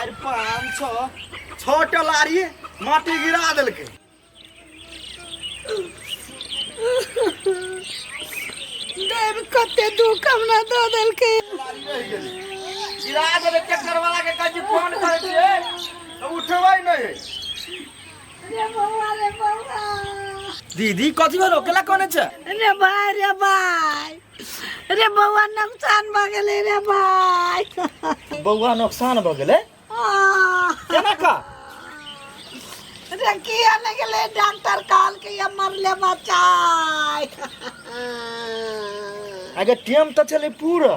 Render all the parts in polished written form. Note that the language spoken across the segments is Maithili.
4 5 6 6 टा लारी माटी गिरा देलकै। देव कते दुख हमरा दऽ देलकै। लारी रहि गेलै, गिरा देलै। ट्रैक्टर वाला के कहै छी, फोन करै छियै तऽ उठबै नहि है। रे बौआ, रे बौआ। दीदी, कथी भेलो? केला कोने छै? रे भाई, रे भाई, रे बौआ, नुकसान भऽ गेलै रे भाई। बौआ, नुकसान भऽ गेलै? केना का? रे, किया नहि गेलै? डॉक्टर कहलकै ये मरले बच्चा। अगे, टेम तऽ छलै पूरा।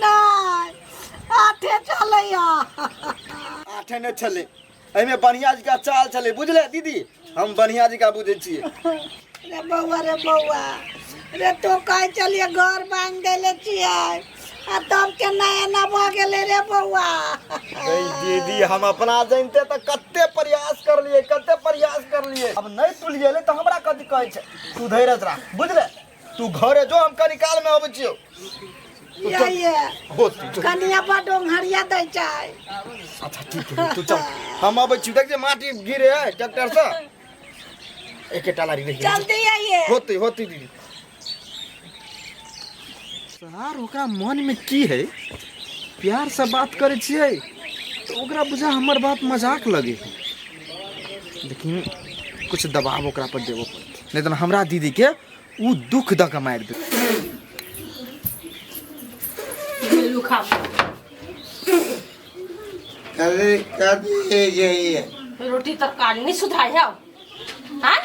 नहि, आठे चलैया। आठे नहि छलै, एहिमे बढ़िया जी का चाल छलै, बुझले दीदी? हम बढ़िया जी का बुझै छियै। रे बौआ, रे बौआ रे, तो कहै छलियै घर बान्हि देले छियै आ तब केना एना भऽ गेलै रे बौआ? गई दीदी, हम अपना जानते तऽ कते प्रयास करलियै, कते प्रयास करलियै। अब नहि तुलिएलै तऽ हमरा कथी कहै छै? तू धैर्य राख, बुझले? तू घरे जो, हम कनी काल में अबै छियौ। ये ये होती जो। कनिया बड ओंघरिया दै छै। अच्छा, ठीक है, तू चल, हम अबै छी। देख जे माटी गिरे है ट्रैक्टर से, एकेटा लारी रहि गेलै। जल्दी आइए। होती, होती दीदी। सर, ओकरा मन में की है? प्यार से बात करै छियै तऽ ओकरा बुझा हमर बात मजाक लगे है, लेकिन कुछ दबाव ओकरा पर देबऽ पड़तै, नहि तऽ हमरा दीदी के उ दुख दऽ कऽ मारि देतै। लू, खाओ। कभी कभी जाइए। रोटी तरकारी नहीं सुधाई है, हाँ?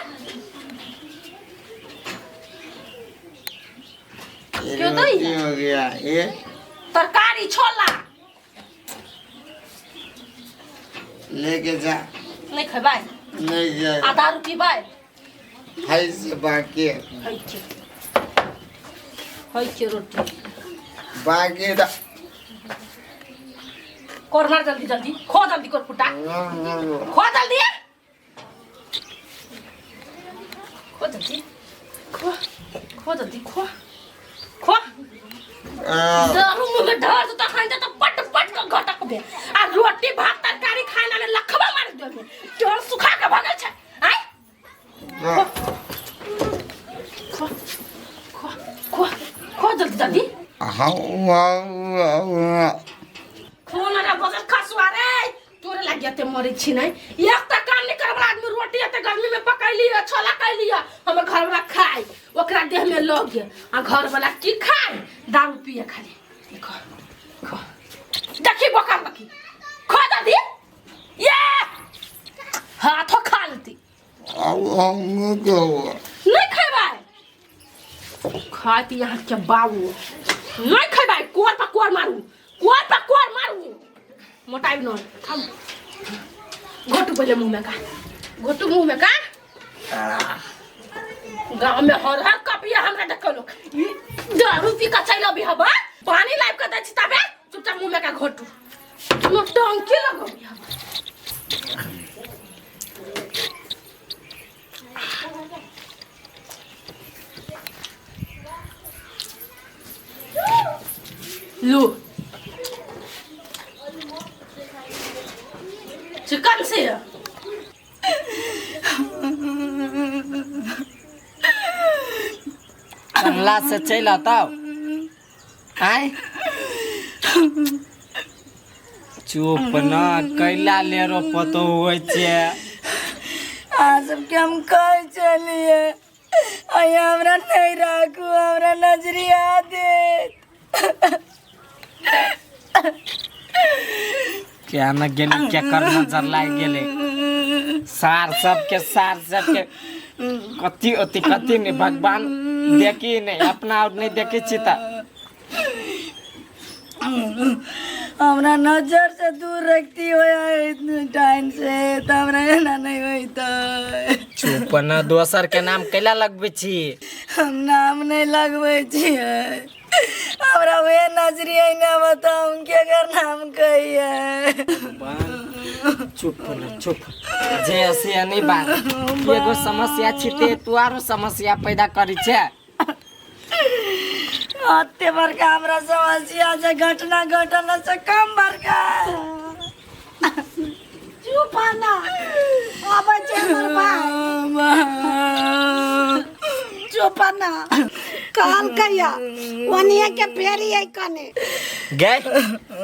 ये क्यों तो रोटी ये? हो गया ये। तरकारी छोला। लेके जा। नहीं खेबै? नहीं जाए। आधा रुपी बाय। है से बाकी है। होइ छै, होइ छै रोटी। बाकी दा। कर मार, जल्दी जल्दी खो, जल्दी कर फुटा। खो जल्दी, खो जल्दी, खो, खो जल्दी, खो, खो। दारू मुँह में ढार तो तखन त पट पट के घटक बे आ रोटी भात तरकारी खाना में लखबा मार देबे। तोर सुखा के भगल छै आय। खो, खो, खो, खो, जल्दी जल्दी। खो ना रे बगल खसुआ रे, तोरे लागिया ते मरे छी। नहीं एक त काम नहीं करे वाला आदमी। रोटी एते गर्मी में पकैली, छोला कैली, हमर घर वाला खाए, ओकरा देह में लग गेल आ घर वाला की खाए? दारू पिए खाली। देखो, खो, देखी बोका बकी, खो जल्दी, ये हाथों खा लेती। नहीं खेबै? खाती यहाँ के बाबू, नहीं खेबै? कोर पर कोर मारू, कोर पर कोर मारू, मोटाइ न थाम। घोटू पहिले मुँह में का, घोटू मुँह में का। गाँव में हर हर कपिया हमरा देखल लोग ई दारू पी के चलि अबी हबा। पानी लाबि के दै छी तबे चुपचाप मुँह में का घोटू। नौटंकी लगबी हबा। लू, चिकन से। कमला से चलि अतौ आय। चुप न, कैला लेरो पतो होइ छै। अहाँ सबके हम कहै छलियै, अहाँ हमरा नहि राखू, हमरा नजरिया देत। क्या न गेलै, केकर नजर लागि गेलै? सार सबके, सार सबके कथी ओती कथी नहि। भगवान देखी नहि, अपना और नहि देखै छी तऽ। हमरा नजर से दूर रखती हो टाइम से तऽ हमरा एना नहि होइत। चुप न, दोसर के नाम कैला लगबै छी? हम नाम नहि लगबै छियै। हमरा उहे नजरी ने बताउ, केकर नाम कहियै? चुप न, चुप। जे से नहि बात, एगो समस्या छी ते तू आरो समस्या पैदा करै छै। अते बड़का हमरा समस्या छै, घटना घटल से कम बड़का। चुप ना आबै छै हमर भाई चुप ना कहल कहिया ओनिए के फेरी है कने गे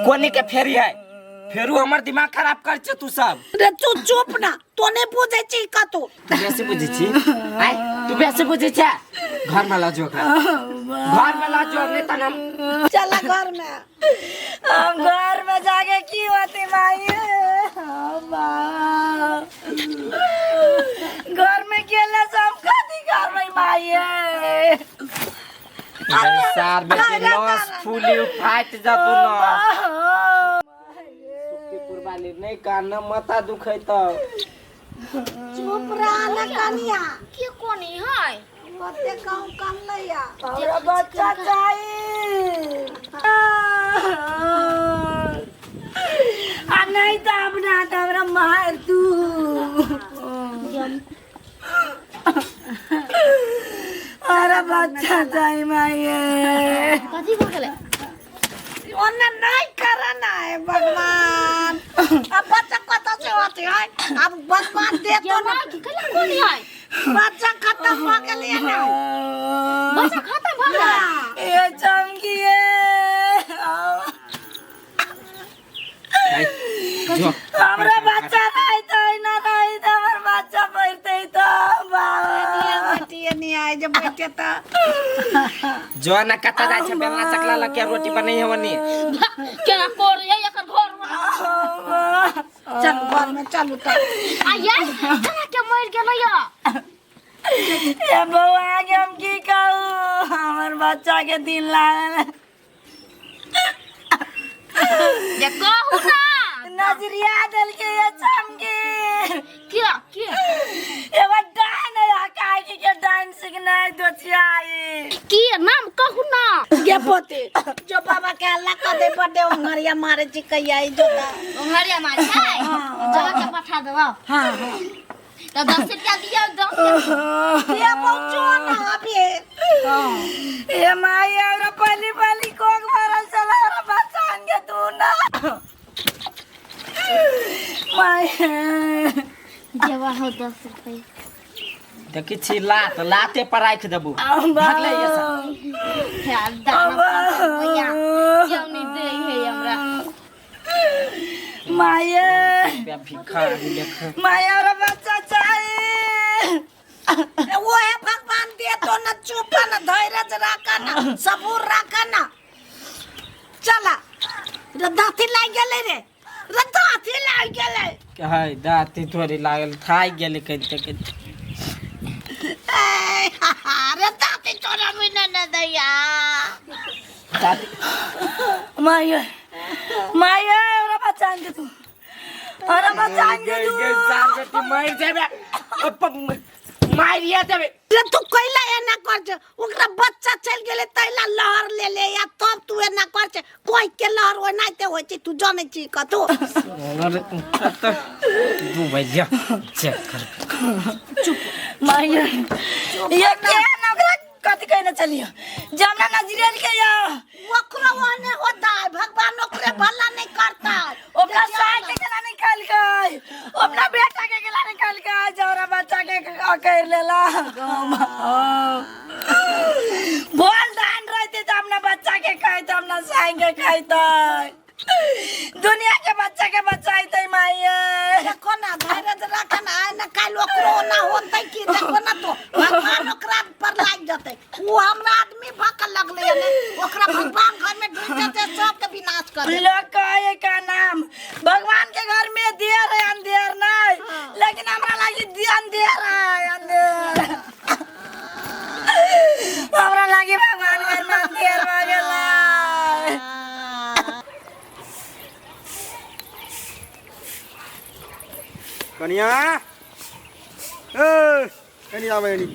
कोनी के फेरी है फेरू हमर दिमाग खराब कर छे तू सब रे तू चुप ना तो नहीं बुझै छी कतौ तू बेसी बुझै छी आय तू बेसी बुझै छे घर में ला जो ओकरा घर में ला जो नहीं तन हम चला घर में हम घर में जाके की होती माई घर में गेला से हम कथी करबै माई सार में के नस फूली फाट जातू नस सुखीपुर वाली नहीं कान माथा दुखै तो चुप रह ना कनिया के कोनी है ओते कहूँ कम लैया हमरा बच्चा चाहिए आ नहीं तो अपना तो हमरा मार तू अरे बच्चा चाहिए माई कथी भऽ गेलै ओना नहीं करना है भगवान अब बच्चा कतऽ से होते है अब भगवान दे तो ना की कैला कोनी है बच्चा खत्म भऽ गेलै ना बच्चा खत्म भऽ गेलै ये चमकी ये जो हमरा बच्चा नहीं तो ना नहीं तो हमर बच्चा पढ़ते तो बाबा बेटी नहीं आए जब बैठे तो जो ना कत्ता जाइ छै बेलना चकला लग के रोटी बनै है वनी केना कोर ये एकर घर में चल घर में चलू तो आ ये केना के मरि गेलै या ये बउआ के हम की कहू हमर बच्चा के दिन लागल जे कहू ना नजरिया देलके ये चमकी के के एगो डाइन है काकी के डाइन सिखनाइ दोचियाई के नाम कहू ना गे पोते जो बाबा के अल्लाह कह दे बड़े ओंघरिया मारे छी कहिया ई जो ओंघरिया मारे छै जगह के पठा देबो हां हां तो 10 रुपया दियो 10 ये पहुंचो ना अभी ये माई हमरा पहली पहली कोक भरल चला हमरा बचान के तू ना माई देवा हो 10 रुपया देखी छी लात लाते पर राखि देबू भागले ये सब यार दाना 5 रुपया क्यों नहीं दे है हमरा माई रुपया भिखारी लेखा माई हमरा बच्चा चाहिए वो है भगवान दे तो न चुप न धैर्य राखा ना सबूर राखा ना चला रे दाँती लाग गेलै रे रे दाँती लाग गेलै है दाँती थोड़ी लागल थाकि गेलै कनिते कनिते ए, हा, हा, रे दाँती तोरा भी न न दैया दाँती माई माई हमरा बचान के तू हमरा बचान के गे तू गे सार बेटी मरि जेबे मारिए देबे रे तू कैला एना कर छे ओकरा बच्चा चलि गेलै तैला लहर ले ले या तब तू एना कर छे कोइ के लहर ओनाहिते होइ छै तू जनै छी कतौ दू भैया चेक कर माई ये के ना ओकरा कथी कहने चलियो जमना नजरियल के या ओकरो ओने होता है भगवान ओकरे भला नहीं करता है अपना साल के गेला निकाल के अपना बेटा के गेला निकाल के जौरा बच्चा के कर लेला बोल दान रहते तो अपना बच्चा के कहते अपना साई के कहते दुनिया के बच्चा के बचाइते माई देखो ना धैर्य राख ना आइ ना काल्हि ओकरो ओना होतै कि देखो ना तो भगवान ओकरा पर लागि जेतै ओ हमरा आदमी भक लगलै हन ओकरा भगवान घर में ढुकि जेतै सबके विनाश कर देतै। लोग कहे का नाम भगवान के घर में देर है अंधेर नहीं लेकिन हमरा लागी अंधेर है अंधेर हमरा लागी भगवान घर में अंधेर भऽ गेलै कनिया ए कनिया बहिनी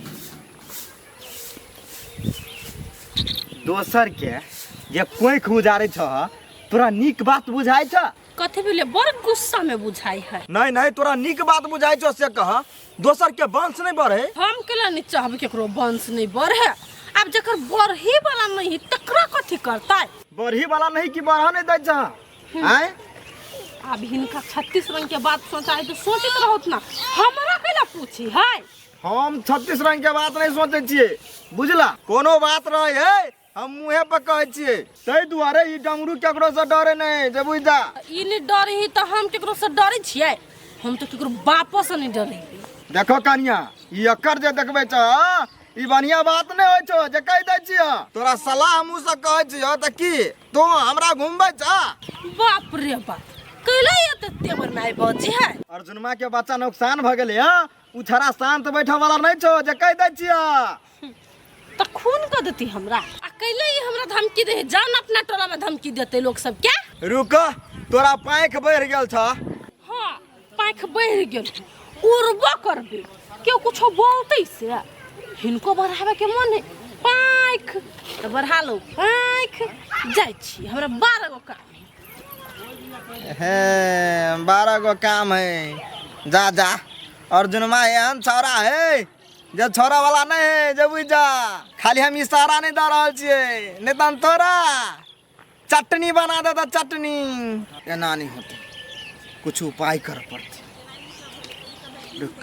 दोसर के जे कोइख उजारै छह तोरा नीक बात बुझाइ छ कथी भेलै बड़ गुस्सा में बुझाई है नहीं नहीं तोरा नीक बात बुझाइ छौ से कह दोसर के वंश नहीं बढ़े हम केला नहीं चाहब केकरो वंश नहीं बढ़े आब जकर बढ़े वाला नहीं है तकरा कथी करतै बढ़ी वाला नहीं कि बढ़ा नहीं दै छह आँय आब हिनका 36 रंग के बात सोचाय तऽ सोचैत रहत ना हमरा कैला पूछी है। हम 36 रंग के बात नहीं सोचै छियै, बुझला? कोनो बात रहे है हम मुँहे पर कहै छियै, ताहि दुआरे ई डमरू केकरो से डरे नहीं जे बुझ जा। ई नहि डरे ही तऽ हम केकरो से डरे छियै? हम तऽ केकरो बापो से नहि डरे। देखो कनिया, ई एकर जे देखबै छ ई बढ़िया बात नहीं होइ छौ जे कहि दै छियौ। तोरा सलाह हमहूँ सब कहै छियौ तऽ की तू हमरा घुमबै छ? बाप रे बाप, कैला एते तेवर में आइ बजी है? अर्जुनमा के बच्चा नुकसान भऽ गेलै हँ, उ छड़ा शांत बैठे वाला नहीं छौ जे कहि दै छियौ। तऽ खून कऽ देती हमरा। आ कैले ई हमरा धमकी दे? जान अपना टोला में धमकी देते लोग सब क्या? रुक, तोरा पाँखि बढ़ि गेल छ। हाँ, पाँखि बढ़ि गेल, उड़बो करबे। केओ कुछो बोलते से हिनको बढ़ावे के मन है, पाँखि तऽ बढ़ा लो पाँखि। जाइ छी, हमरा 12 गो काम है। हे, 12 गो काम है, जा जा। अर्जुनमा एहन छौड़ा है जे छोड़ा वाला नहीं है जे बुझ जा। खाली हम इशारा नहीं दऽ रहल छियै, नहीं तहन तोरा चटनी बना देता चटनी। एना नहीं होते, कुछ उपाय कर पड़ते। रुक।